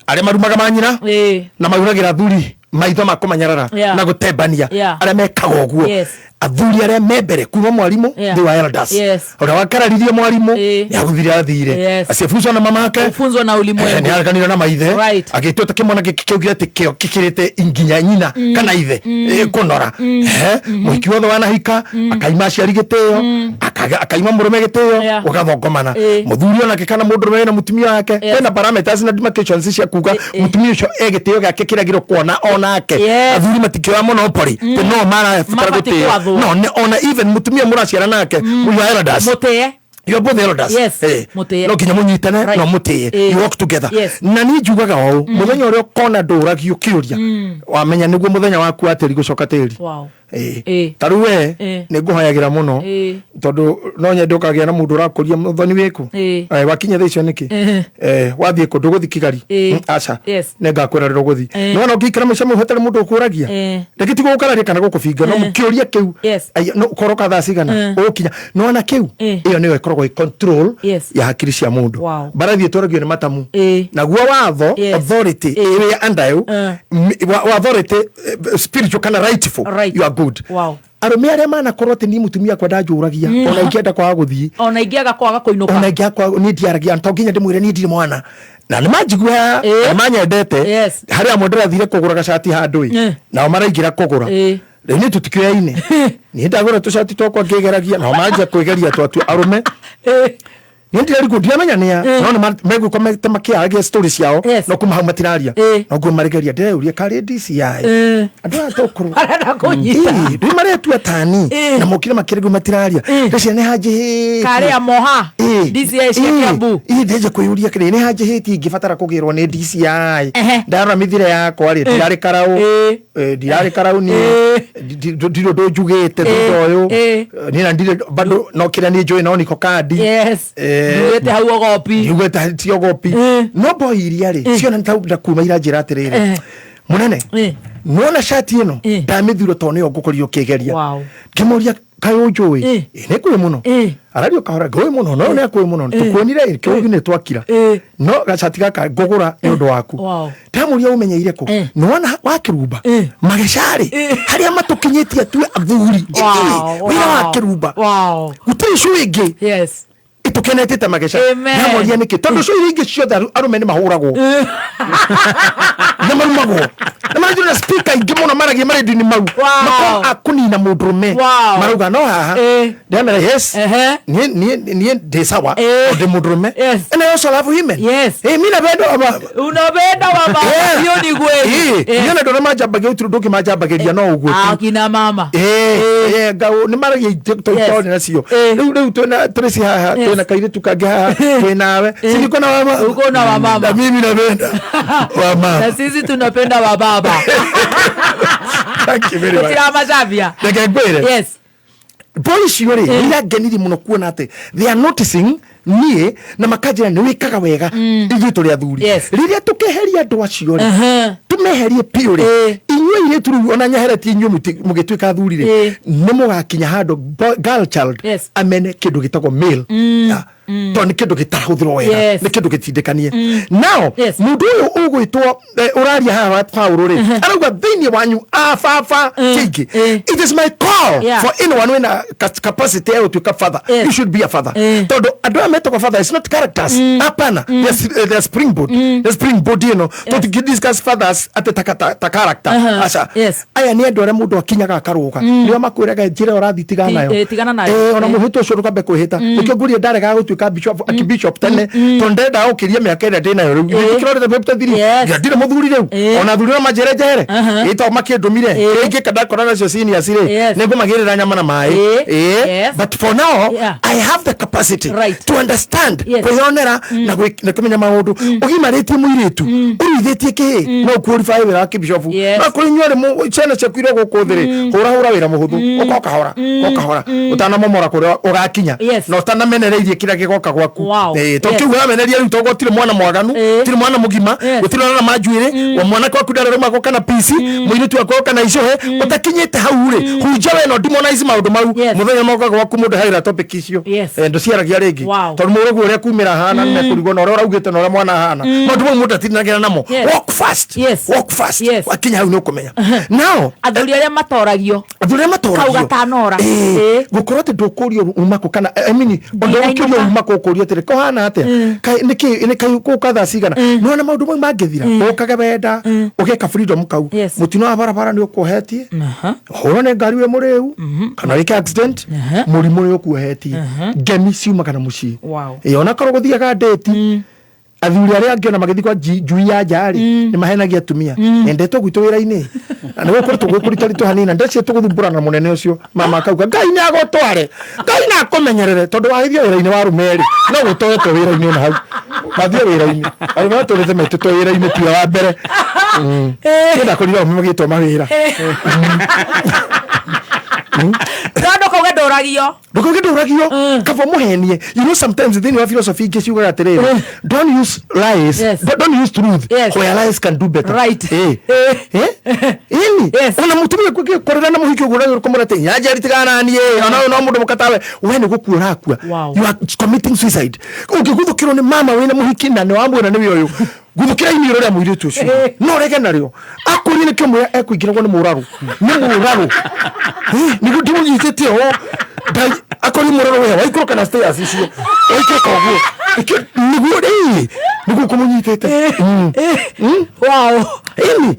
arĩa marumaga manyina Ĩĩ. na mahuragĩra athuri maitho ma kũmanyarara Yeah. na gũtembania Yeah. arĩa mekaga ũguo Yes. athuri arĩa me mbere kuma mwarimũ Yeah. thĩ wa elders Yes. ũrĩa wakararirie mwarimũ Ĩĩ. nĩ agũthire athire Yes. aciebuzwa na mamake Kufunzwa na ulimwengu. nĩ areganire na maithe Right. agĩtua ta kĩmwana gĩkĩ kĩaugire atĩ kĩo gĩkĩrĩte nginya nyina kana ithe kũnora mũhiki wothe wanahika akaima aciari gĩtĩo akaima mũrũme gĩtĩo Yeah. ũgathongomana Ĩĩ. mũthuri onake kana mũndũrũme wĩna mũtumia wake Yes. kwĩna parameters na demarcations cia kuga mũtumia ũcio e gĩtĩo gĩake kĩrĩa agĩrĩirwo kuona onake Yes. athuri matikĩoya monopoly atĩ no marabatara Mabatiĩ gũtĩo gwathwo. no ona even mũtumia mũraciara nake you are elders Mũtĩe. you are both elders Yes, Eh, mũtĩe. no nginya mũnyitane Right. no mũtĩe Eh. you work together Yes. na niĩ njugaga ũũ mũthenya ũrĩa ũkona ndũragio kĩũria wamenya nĩguo mũthenya waku wa tĩri gũcoka tĩri Wow. Ĩĩ. Ĩĩ. ta rĩu we Ĩĩ. nĩ ngũhoyagĩra mũno Ĩĩ. tondũ no nyende ũkagĩa na mũndũ ũrakũria mũthoni wĩkũ Ĩĩ. Eh, wakinya thaa icio nĩkĩ Ĩĩ. Eh, wathiĩ kũ ndũgũthiĩ Kigali Ĩĩ. Aca Yes. nĩ ngakwĩra rĩrĩa ũgũthiĩ Ĩĩ. nĩwona ũngĩikara maica mau hatarĩ mũndũ ũkũragia Ĩĩ. reke tigo gũkararia kana gũkũbinga no kĩũria kĩu Yes. ai, no ũkoroka thaa cigana ũgũkinya nĩwona kĩu Ĩĩ. ĩyo nĩyo ĩkoragwo ĩ control Yes. ya hakiri cia mũndũ Wow. mbarathi ĩtwaragio nĩ matamu Ĩĩ. naguo watho Yes. authority Ĩĩ. ĩrĩa under you Eh. wa authority spiritual kana rightful Right. you are good Wow. Arũme arĩa manakorwo atĩ niĩ mũtumia akwa ndanjũragia, ona ingĩenda kwaga gũthiĩ, ona ingĩaga kwaga kũinũka, ona ingĩaga, niĩ ndiaragia, to nginya ndĩmwĩre niĩ ndirĩ mwana na nĩ manjigua nĩ manyendete. Harĩ amwe ndĩrathire kũgũra gacati handũ ĩ, nao maraingĩra kũgũra. Rĩu niĩ tũtikĩoyaine, niĩ ndagũra tũcati twakwa ngĩgeragia, nao manjia kwĩgeria twatu arũme. Niĩ ndirarigwo, ndiramenya nĩa, no nĩ megũka mete makĩaragia story ciao. No kuma hau matiraria. No nguo marĩgeria, ndĩreyũria karĩ DCI andũ aya tũkũrũ Marenda kũnyita. Rĩu maretua tani na mokire makĩrĩgwo matiraria, ndĩcia nĩ hanjĩhĩtie. Karĩ amoha DCI cia Kiambu. Ndenja kwĩyũria kĩrĩ nĩ hanjĩhĩtie ingĩbatara kũgĩrwo nĩ DCI. Ndarora mĩthire yakwa rĩ, ndirarĩ karaũ. Ndirarĩ karaũ niĩ. Ndirĩ ũndũ njugĩte thutha ũyũ. Niĩ na ndirĩ bado, no kĩrĩa niĩ njũĩ no niko kandi. Nduĩte hau ogopi. Ndiugĩte ti ogopi. No boy iria rĩ ciona nĩ kuma iranjĩra atĩrĩrĩ, mũnene, nona cati ĩno ndamĩthura tondũ nĩyo ngũkorirwo ũkĩgeria. Ngĩmũria, kaĩ ũnjũĩ? "Ĩ, nĩ ngũĩ mũno." Arario kahora, ngũĩ mũno, no nĩ akũĩ mũno, tũkuonire kĩũgi nĩ twakira, no gacati gaka ngũgũra nĩ ũndũ waku. Ndamũria, ũmenyeire kũ? Nĩwona wakĩrumba magecarĩ harĩa matũkinyĩtie atue athuri ithuĩ, wĩra wa kĩrumba gũtirĩ cũ ĩngĩ ĩtũkenetete mageca. Amen. Ndamoria nĩkĩ, tondũ cũ iria ingĩ ciothe arũme nĩ mahũragwo na marumagwo na maranjĩra na speaker ingĩ mũno maragia maredio-inĩ mau makorwo a kũnina mũndũrũme. Marauga no haha. Ndamera yes. Niĩ ndĩ sawa, ndĩ mũndũrũme and I also love women. Mi napenda wamama. Unapenda wamama. Hiyo ni kweli. Niĩ ona ndona manjambagia ũtirĩ ũndũ ũngĩ manjambagĩria no ũguo tu. Akina mama. Ngau nĩ maragia itoni nacio. Rĩu twĩna Tracy haha, twĩna kairĩtu kangĩ haha, twĩnawe, si niko na wamama? Uko na wamama. Na mimi napenda wamama. Na sisi tunapenda wababa. Thank you very much. Tũtiramacambia. Reke ngwĩre, boy icio rĩ nĩ irangenirie mũno kuona atĩ they are noticing niĩ na makanjĩra nĩ wĩkaga wega, ithuĩ tũrĩ athuri. Rĩrĩa tũkeheria andũ acio rĩ, tũmeherie biũ rĩ, inyuĩ airĩtu rĩu ona nyeheretie inyuĩ mũgĩtuĩka athuri rĩ, nĩ mũgakinya handũ girl child amene kĩndũ gĩtagwo male. Yeah. Tondũ nĩ kĩndũ gĩtarahũthĩrwo wega, nĩ kĩndũ gĩtindĩkanie now. Mũndũ ũyũ ũgwĩtwo ũraria haha wa Paũlũ rĩ, arauga thĩinĩ wanyu a baba kĩingĩ, it is my call for anyone wĩna capacity ya gũtuĩka father. You should be a father, tondũ andũ aya metagwo father is not characters, hapana. They are springboard, the springboard ĩno tũtingĩ discuss fathers atĩ ta character, aca. Aya nĩ andũ arĩa mũndũ akinyaga akarũga, nĩo makwĩraga njĩra ĩyo ũrathiĩ tigana nayo. Tigana nayo. Ona mũhĩto ũcio ndũkambe kwĩhĩta. Nĩkĩo ngũria ndaregaga gũtuĩka bishop, archbishop tene, tondũ ndendaga gũkĩria mĩaka ĩrĩa ndĩnayo rĩu. Ndikĩrorete 53. Ndirĩ mũthuri rĩu. Ona athuri no manjĩre njehere ĩ to makĩndũmire. Ingĩka ndakora nacio seniors rĩ, nĩngũmagĩrĩra nyama na maĩ. But for now, I have the capacity to understand, kwĩyonera na na kũmenya maũndũ. Ũgimarĩtie mũirĩtu ũruithĩtie kĩĩ, no ũqualify wĩra wa kĩbishofu. No kũrĩ inyuĩ arĩ ciana ciaku iria gũkũ thĩ rĩ, hũra hũra wĩra mũhũthũ, ũka ũkahora ũkahora ũtanamomora kũrĩa ũgakinya na ũtanamenereirie kĩrĩa gĩgoka gwaku. To kĩu ũrameneria rĩu, toguo tirĩ mwana mwaganu, tirĩ mwana mũgima, gũtirĩ ũrona manjuĩrĩ wa mwanake waku ndararũma goka na pici, mũirĩtu waku oka na icũhĩ ũtakinyĩte hau rĩ, hunjia we no demonize maũndũ mau. Mũthenya moka gwaku mũndũ haira topic icio. Ndũciaragia rĩngĩ, tondũ mũrũgu ũrĩa kumĩra hana nĩmekũrigwo na ũrĩa ũraugĩte na ũrĩa mwana ahana. Maũndũ mau mũndũ atindagĩra namo. Walk fast. Walk fast. Wakinya hau nĩ ũkũmenya now. Athuri arĩa matoragio. Athuri arĩa matoragio. Kau gatanora. Gũkorwo atĩ ndũkũrio uma kũ kana, I mean, ũndũ Ndinainũka. ũkĩũrio uma kũ, ũkũrio atĩrĩ, kũhana atĩa, Kaĩ nĩkĩ nĩ kaĩ gũka thaa cigana, nĩwona maũndũ mau mangĩthira ũkage wenda ũgeka freedom kau. Mũtino wa barabara nĩ ũkuohetie, hũrwo nĩ ngari wĩ mũrĩu kana wĩke accident, mũrimũ nĩ ũkuohetie, ngemi ciumaga na mũciĩ. Ĩ, ona korwo gũthiaga ndĩti athuri arĩa angĩ ona magĩthiĩ kwa njui ya nja rĩ, nĩ mahenagia atumia endetwo gwitũ wĩra-inĩ na nĩ gũkoretwo gwĩ kũritaritũ hanini, na ndeci tũgũthumbũrana na mũnene ũcio mama akauga Ngai nĩ agũtware, Ngai nĩ akũmenyerere, tondũ wagĩthiĩ wĩra-inĩ wa arũme rĩ, no gũtoetwo wĩra-inĩ ona hau mathiĩ wĩra-inĩ arũme matũrĩte metĩtwo wĩra-inĩ tiwe wa mbere. Niĩ ndakorire arũme magĩtwo mawĩra. No ndũkauge ndũragio. Ndũkauge ndũragio, kaba mũhenie. Sometimes thĩinĩ wa philosophy ingĩ ciugaga atĩrĩrĩ, don't use lies. Don't use truth where lies can do better. Ini ona mutumia kwĩkorera na mũhiki ũguo ũragĩrwo kũmwĩra atĩ nyanjeri tigana niĩ, ona ũyũ no mũndũ mũkatawe, we nĩ gũkua ũrakua. You are committing suicide. Ũngĩguthũkĩrwo nĩ mama wĩna mũhiki na nĩ wamwĩra nĩwe ũyũ. Guthukĩra iniũrũ rĩa mũirĩtu ũcio no rege narĩo akũrie nĩkĩo mwĩra ekũingĩragwo nĩ mũrarũ, nĩ mũrarũ. Nĩguo ndimũnyitĩte ũũ. Akorie mũrarũ we waikũrũka na stairs icio waikũrũka ũguo. Nĩkĩo nĩguo ĩĩ nĩguo kũmũnyitĩte. Wow. Ĩni.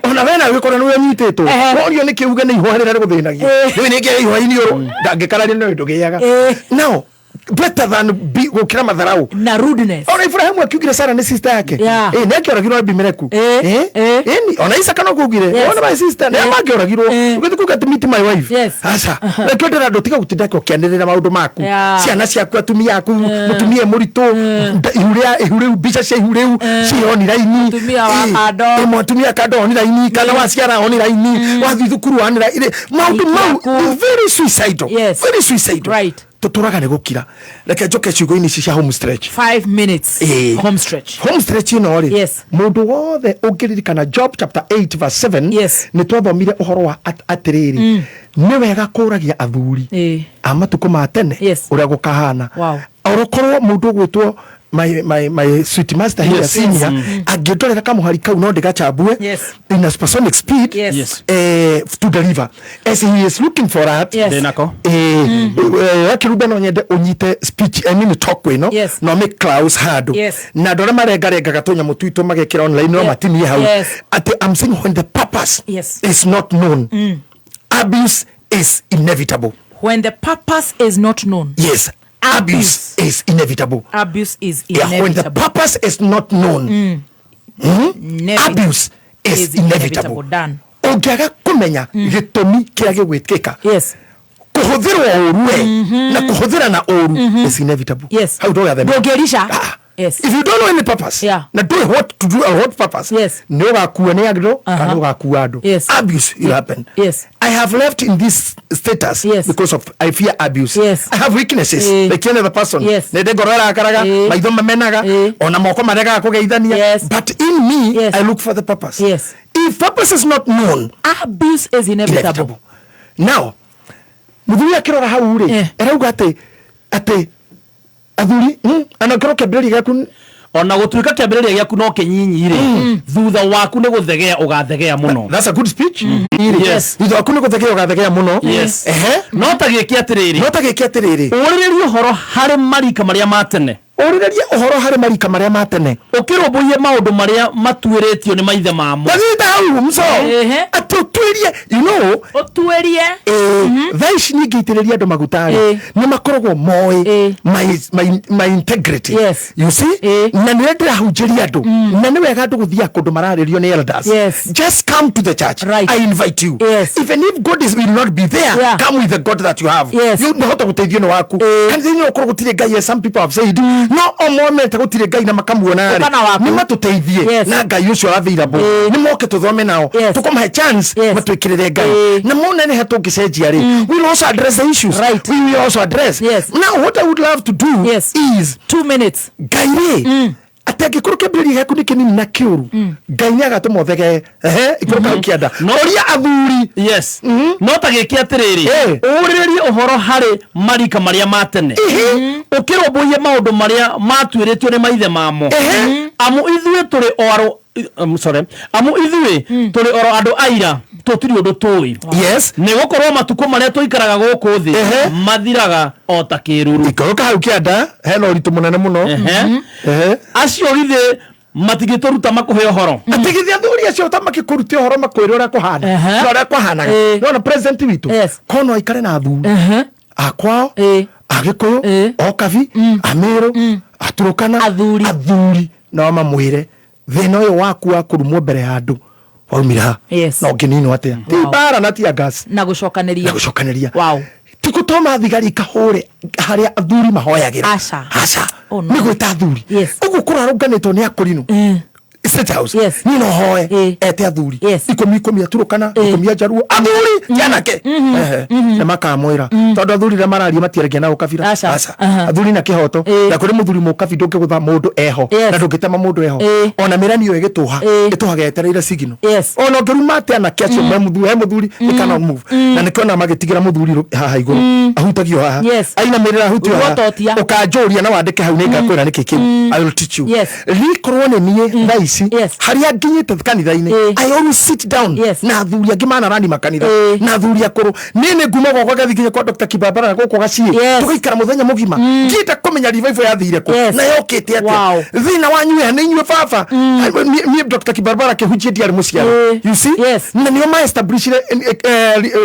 Ona we nawe ũgĩkora nĩwe ũnyitĩtwo. Worio nĩkĩ uge nĩ ihũa rĩrĩa rĩgũthĩnagia. Rĩu nĩngĩ ihũa iniũrũ ndangĩkararia no ndũgĩaga. Now better than be gũkĩra matharau na rudeness. Ona Ibrahimu akiugire Sara nĩ sister yake. Ĩ nĩ akĩoragirwo Abimeleku. Ĩni ona Isaka no kuugire ona my sister nĩ mangĩoragirwo. Ũgĩthiĩ kuuga atĩ meet my wife. Aca rekio ndĩra andũ tiga gũtinda ũkĩanĩrĩra maũndũ maku. Ciana ciaku, atumia aku, mũtumia mũritũ, ihu rĩa ihu rĩu, mbica cia ihu rĩu ciĩ online. Mũtumia wa kando. Mũtumia kando online, kana waciara online, wathiĩ thukuru online, maũndũ mau very suicidal. Very suicidal. Tũtũraga nĩ gũkira. Reke njoke ciugo-inĩ ici cia home stretch. 5 minutes. Home stretch. Home stretch ĩno rĩ, mũndũ wothe ũngĩririkana Job chapter 8 verse 7, nĩ twathomire ũhoro wa atĩrĩrĩ, nĩ wega kũragia athuri a matukũ ma tene ũrĩa gũkahana. Orokorwo mũndũ ũgwĩtwo my sweet master here, senior, angĩndorera kamũhari kau no ndĩgachambue in a supersonic speed, to deliver as he is looking for that. Ndĩnako. Akĩrumbe no nyende ũnyite speech, I mean talk ĩno, no make Klaus handũ na andũ arĩa marengarengaga tũnyamũ twitũ magekĩra online no matinie hau. Atĩ I'm saying when the purpose is not known, abuse is inevitable. When the purpose is not known. Yes. Abuse is inevitable. Abuse is Yeah, when the inevitable. Purpose is not known, abuse is inevitable. Done. Ũngĩaga kũmenya gĩtũmi kĩrĩa gĩgwĩkĩka, kũhũthĩrwo ũru we na kũhũthĩra na ũru is inevitable. Hau ndũgathema. Ndũngĩrica. Ah. If you don't know any purpose, na ndũĩ what to do or what purpose, nĩ ũgakua nĩ andũ kana ũgakua andũ. Abuse will happen. I have left in this status because of I fear abuse. I have weaknesses like any other person. Nĩ ndĩ ngoro ĩrakaraga, maitho mamenaga, ona moko maregaga kũgeithania. But in me, I look for the purpose. If purpose is not known, abuse is inevitable. Inevitable. Now, mũthuri akĩrora hau rĩ, arauga atĩ athuri, anakorwo kĩambĩrĩria gĩaku Ona gũtuĩka kĩambĩrĩria gĩaku no kĩnyinyi rĩ, thutha waku nĩ gũthegea ũgathegea mũno. That's a good speech. Thutha waku nĩ gũthegea ũgathegea mũno. No ta gĩke atĩrĩrĩ, No ta gĩke atĩrĩrĩ, ũrĩrĩrie ũhoro harĩ marika marĩa ma tene. Ũrĩrĩrie ũhoro harĩ marika marĩa ma tene. Ũkĩrũmbũiye maũndũ marĩa matuĩrĩtio nĩ maithe mamo. Wanyita hau mso. Atĩ ũtuĩrie, you know, Ũtuĩrie. Thaa ici ningĩitĩrĩria andũ maguta rĩ, nĩ makoragwo moĩ my integrity. You see? Na nĩrĩa ndĩrahunjĩria andũ, na nĩ wega andũ gũthiaga kũndũ mararĩrio nĩ elders. Just come to the church. I invite you. Even if God is, will not be there, come with the God that you have. You nahota gũteithio nĩ waku. Kanitha-inĩ ũkorwo gũtirĩ Ngai, as some people have said, no o monete gũtirĩ Ngai na makamuona rĩ, Ũka na waku. nĩ matũteithie na Ngai ũcio available. Nĩ moke tũthome nao. Tũkũmahe chance matwĩkĩrĩre Ngai. Na mone nĩ ha tũngĩcenjia rĩ, we will also address the issues. We will also address. Now what I would love to do is 2 minutes. Ngai rĩ, atĩ angĩkorwo kĩambĩrĩria gĩaku nĩ kĩnini na kĩũru, Ngai nĩ agatũma ũthegee. Ehe, ikũrũka hau kĩanda. Ũria athuri. Yes. No ta gĩke atĩrĩrĩ, ũrĩrĩrie ũhoro harĩ marika marĩa ma tene, ũkĩrũmbũiye maũndũ marĩa matuĩrĩtio nĩ maithe mamo. Amu ithuĩ tũrĩ o arũ sorry. Amu ithuĩ tũrĩ oro andũ aira, tũtirĩ ũndũ tũĩ. Nĩ gũkorwo matukũ marĩa tũikaraga gũkũ thĩ mathiraga o ta kĩruru. Ikũrũka hau kĩanda hena ũritũ mũnene mũno. Acio githĩ matingĩtũruta makũhe ũhoro? Atĩ githĩ athuri acio ta makĩkũrute ũhoro makwĩre ũrĩa kũhana, na ũrĩa kwahanaga. Nĩwona president witũ kono aikare na athuri akwao, agĩkũyũ, okabi, amĩrũ, aturũkana, Athuri. Athuri nao mamwĩre thĩna ũyũ waku wa kũrumwo mbere ya andũ waumire ha, na ũngĩninwo atĩa, ti mbara na tear gas na gũcokanĩria. Na gũcokanĩria. Ti gũtũma thigari ikahũre harĩa athuri mahoyagĩra. Aca. Aca. Oh, no. Nĩ gwĩta athuri. Ũguo kũrarũnganĩtwo nĩ akũrinũ State House. Niĩ no hoe ete athuri 10 10 aturũkana, 10 anjaruo, athuri ti anake. Nĩ makamwĩra tondũ athuri rĩrĩa mararia matiaragia na ũkabira. Aca. Aca. Athuri na kĩhoto. Na kũrĩ mũthuri mũkabi ndũngĩgũtha mũndũ eho na ndũngĩtema mũndũ eho. Ona mĩrani ĩyo ĩgĩtũha ĩtũhaga yetereire signal. Ona ũngĩruma atĩa anake acio me mũthuri, he mũthuri, they cannot move. Na nĩkĩo ona magĩtigĩra mũthuri haha igũrũ. Ahutagio haha. Ainamĩrĩra ahutio haha. Ruototia. Ũkanjũria na wandĩke hau, nĩngakwĩra nĩkĩ kĩu. I will teach you. Rikorwo nĩ niĩ thaa ici harĩa nginyĩte kanitha-inĩ, I always sit down na athuri angĩ manarani makanitha na athuri akũrũ. Niĩ nĩ nguma gwakwa ngathi nginya kwa Dr. Kibabara na gũkũ gaciĩ, tũgaikara mũthenya mũgima ngĩenda kũmenya revival yathire kũ na yokĩte atĩa. Thĩna wanyu wĩha nĩ inyuĩ baba. Niĩ Dr. Kibabara akĩhunjia ndiarĩ mũciaro. You see? Na nĩo ma-establishire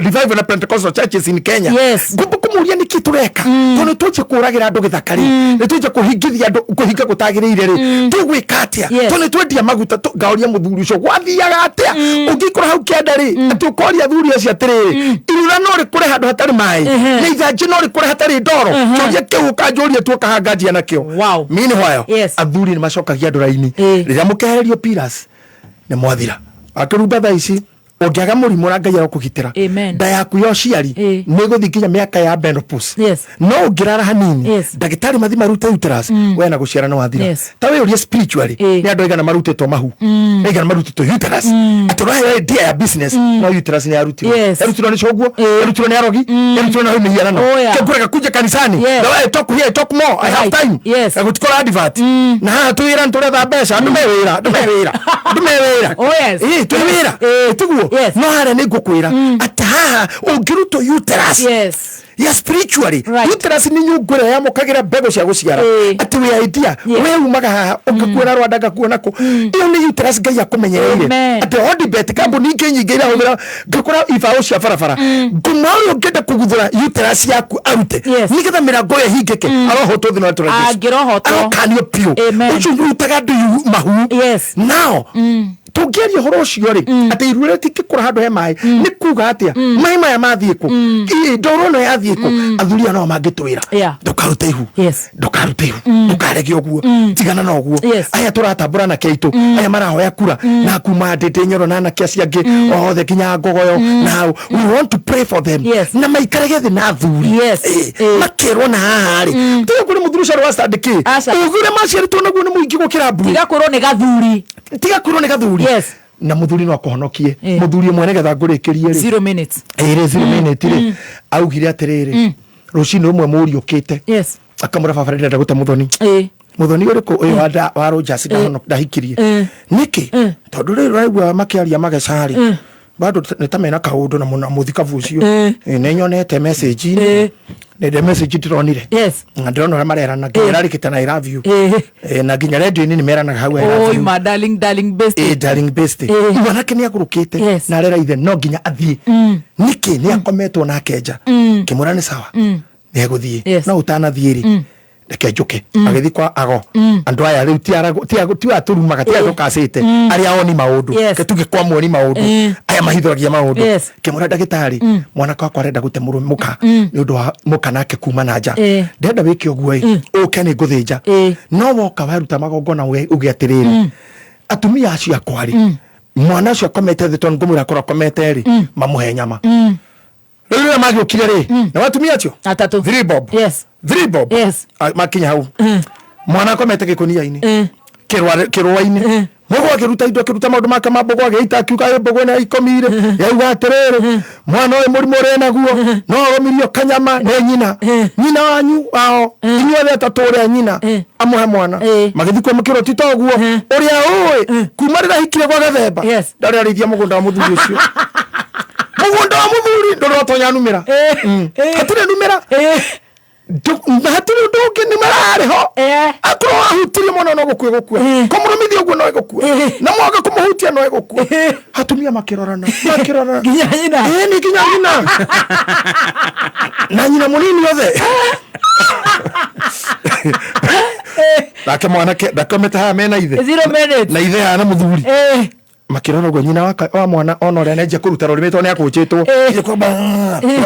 revival na Pentecostal churches in Kenya. Ngũmba kũmũria nĩkĩ tũreka, tondũ nĩ twanjia kũragĩra andũ gĩthaka rĩ, nĩ twanjia kũhingithia andũ kũhinga gũtagĩrĩire rĩ, tũgwĩka atĩa? Tondũ nĩ twendia maguta ngaũria mũthuri ũcio gwathiaga atĩa ũngĩikũra hau kĩanda rĩ, atĩ ũkoria athuri acio atĩrĩrĩ, irura no rĩkũre handũ hatarĩ maĩ na ithanjĩ no rĩkũre hatarĩ ndoro? Kĩũria kĩu ũkanjũria tu ũkahanganjia nakĩo. Meanwhile, athuri nĩ macokagia andũ raini. Rĩrĩa mũkehererio pillars nĩ mwathira akĩrumba. Thaa ici ũngĩaga mũrimũ na Ngai arokũgitĩra, nda yaku ya ũciari nĩ ĩgũthiĩ nginya mĩaka ya menopause. No ũngĩrara hanini, ndagĩtarĩ mathi marute uterus, we na gũciara nĩ wathira. Ta wĩyũrie spiritually, nĩ andũ aigana marutĩtwo mahu, nĩ aigana marutĩtwo uterus, atĩ ũraheo idea ya business no uterus nĩ yarutirwo? Yarutirwo nĩ coguo, yarutirwo nĩ arogi, yarutirwo na mĩhianano. Kĩngũrega kunja kanisani. The way I talk here, I talk more. I have time. Na gũtikora advert na haha twĩ wĩra, nĩtũretha mbeca. Andũ me wĩra, andũ me wĩra, andũ me wĩra. Ĩĩ, twĩ wĩra. Tiguo? No harĩa nĩ ngũkwĩra atĩ haha ũngĩrutwo uterus ya spiritually, uterus nĩ nyũngũ ĩrĩa yamũkagĩra mbegũ cia gũciara. Atĩ wĩ idea we umaga haha ũkakuona Rwanda, ngakuona kũ, ĩyo nĩ uterus Ngai akũmenyereire. Atĩ Odibet, kambuni ingĩ nyingĩ irahũthĩra, ngakora ibaũ cia barabara ngũma ũrĩa ũngĩenda kũguthũra uterus yaku arute nĩgetha mĩrango ĩyo ĩhingĩke, arohotwo thĩinĩ wa rĩtwa rĩa Jesũ. Angĩrohotwo. Arokanio biũ. Ũcio ũrutaga andũ mahu. Now tũngĩaria ũhoro ũcio rĩ, atĩ iru rĩrĩa rĩtingĩkũra handũ he maĩ, nĩ kuga atĩa? Maĩ maya mathiĩ kũ? Ĩ, ndoro ĩno yathiĩ kũ? Athuri aya no mangĩtwĩra, ndũkarute ihu, ndũkarute ihu, ndũkarege ũguo, tigana na ũguo. Aya tũratambũra anake aitũ aya marahoya kura na kuma ndĩndĩ nyoro na anake acio angĩ othe nginya ngogoyo na hau, we want to pray for them na maikarage thĩ na athuri. Makerwo na haha rĩ, tiga kũrĩ mũthuri ũcio wa stand kĩ. Aca. Ũgĩ ũrĩa maciarĩtwo naguo nĩ mũingĩ gũkĩra mbui. Tiga kwĩrwo nĩ gathuri. Tiga kwĩrwo nĩ gathuri. Na mũthuri no akũhonokie. Mũthuri ũmwe, nĩgetha ngũrĩkĩrie rĩ, 0 minutes. Ĩrĩ 0 minute rĩ, augire atĩrĩrĩ, rũcinĩ rũmwe mũriũkĩte, akamũra, "Baba, ndĩrenda gũte mũthoni." "Mũthoni ũrĩkũ?" "Ũyũ wa Rogers ndahikirie." "Nĩkĩ?" "Tondũ rĩrĩ ũraigua makĩaria magecarĩ bado nĩ ta mena kaũndũ na mũthikabu ũcio. Nĩ nyonete message nĩ message ndĩronire na ndĩrona ũrĩa marerana nginya ĩrarĩkĩte na I love you. Na nginya radio-inĩ nĩ meranaga hau, "I love Oi, you." my darling, darling bestie. Darling bestie. Mwanake nĩ agũrũkĩte na arera ithe no nginya athiĩ. Nĩkĩ? Nĩ akometwo nake nja. Kĩmwĩra nĩ sawa, nĩ egũthiĩ. No ũtanathiĩ rĩ, reke njũke. Agĩthiĩ kwa ago, andũ aya rĩu ti ti aya tũrumaga, ti aya tũkacĩte, arĩa oni maũndũ. Reke tuge kwa muoni maũndũ, aya mahithũragia maũndũ. Kĩmwĩra, "Ndagĩtarĩ, mwanake wakwa arenda gũte mũrũme mũka nĩ ũndũ wa mũka nake kuma na nja. Ndĩrenda wĩke ũguo ĩ, ũke nĩ ngũthĩnja. No woka waruta magongona uge atĩrĩrĩ, atumia acio akwa rĩ, mwana ũcio akomete thĩ, tondũ ngũmwĩra akorwo akomete rĩ, mamũhe nyama." Rĩu rĩrĩa magĩũkire rĩ, na watumia acio Atatũ. Three bob. Three bob. Makinya hau, mwana akomete gĩkũnia-inĩ, kĩrũa-inĩ. Mũgũ akĩruta indo, akĩruta maũndũ make ma mbũgũ, agĩita, akiuga, "Ĩ, mbũgũ ĩno ya ikomire yauga atĩrĩrĩ, mwana ũyũ mũrimũ ũrĩa naguo no arũmirio kanyama nĩ nyina, nyina wanyu wao inyuothe atatũ, ũrĩa nyina amũhe mwana." Magĩthiĩ kwa makĩrwo ti toguo ũrĩa ũĩ kuma rĩrĩa ahikire gwa Gathemba ndarĩ arĩithia mũgũnda wa mũthuri ũcio. Mũgũnda wa mũthuri ndũrĩ watonya numĩra. Hatirĩ numĩra. Na hatirĩ ũndũ ũngĩ nĩ mararĩ ho. Akorwo wahutirie mwana no gũkua gũkua, kũmũrũmithia ũguo no ĩgũkua, na mwaga kũmũhutia no ĩgũkua. Atumia makĩrorana, makĩrorana. Nginya nyina. Ĩĩ, nĩ nginya nyina na nyina mũnini othe. Nake mwanake ndakomete haha mena ithe. 0 minutes. Na ithe haha na mũthuri makĩrora ũguo nyina wa mwana ona ũrĩa nenjia kũruta rũrĩmĩ tondũ nĩ akũnjĩtwo.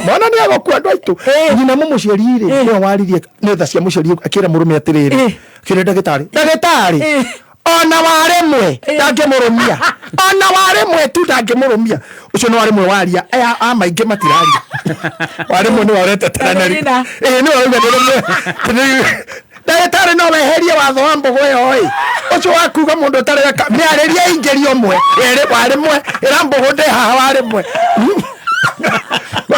Mwana nĩ agũkua, andũ aitũ. Nyina mũmũciari rĩ, nĩwe waririe nĩ tha cia mũciari, akĩra mũrũme atĩrĩrĩ, akĩra ndagĩtarĩ, "Ndagĩtarĩ, ona warĩmwe ndangĩmũrũmia, ona warĩmwe tu ndangĩmũrũmia." Ũcio nĩ warĩmwe waria, aya a maingĩ matiraria. Warĩmwe nĩ waretetera. Na nĩ nyina. Ĩĩ, nĩwe wauga nĩrĩmwe. "Ndagĩtarĩ, no weherie watho wa mbũgũ ĩyo ĩ, ũcio wa kuga mũndũ ũtareka mĩarĩrie ingĩria ũmwe ĩrĩ warĩmwe, ĩra mbũgũ ndĩ haha warĩmwe."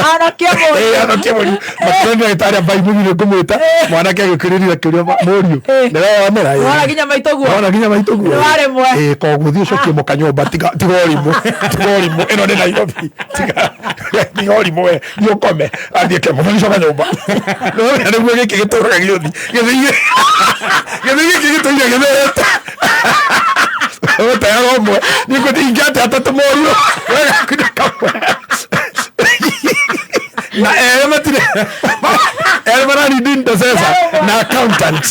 Ahonokie mũriũ. Ahonokie mũriũ. Makĩona ndagĩtarĩ ambai mũriũ ngũmwĩta mwanake agĩkĩrĩria akĩũria mũriũ nĩweyonera. Wona nginya maitũguo. Wona nginya maitũguo. Nĩwaremwo. Ĩĩ, koguo thiĩ ũcokie mũka nyũmba, tiga tiga ũrimũ, tiga ũrimũ, ĩno nĩ Nairobi, tiga tiga ũrimũ, we thiĩ ũkome, athiĩ ke mũthoni coka nyũmba. Nĩwona nĩguo gĩkĩ gĩtũraga gĩũthi gĩthĩ gĩthĩ gĩkĩ gĩtũire gĩtherete ũteaga ũmwe nĩngũthi ingĩate atatũ mũriũ wega kamwe na erĩ matirĩ erĩ mararindi intercessor na accountant.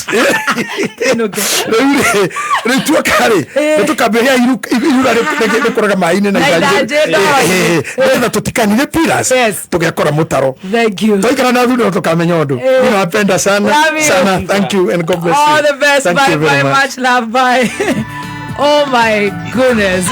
Ĩnũke. Rĩu rĩ, rĩu tuoka rĩ, nĩ tũkambĩrĩria irura rĩkũraga maĩ-inĩ na Na ithanjĩ. ithanjĩ ndoo-inĩ. Nĩgetha tũtikanire pillars Yes. tũgekora mũtaro. Thank you. Twaikara na athuri no tũkamenya ũndũ. Mimi nawapenda sana Love you. sana. Thank you and God bless All you. the best. Thank Bye you very bye. much. Much love. Bye. Oh my goodness.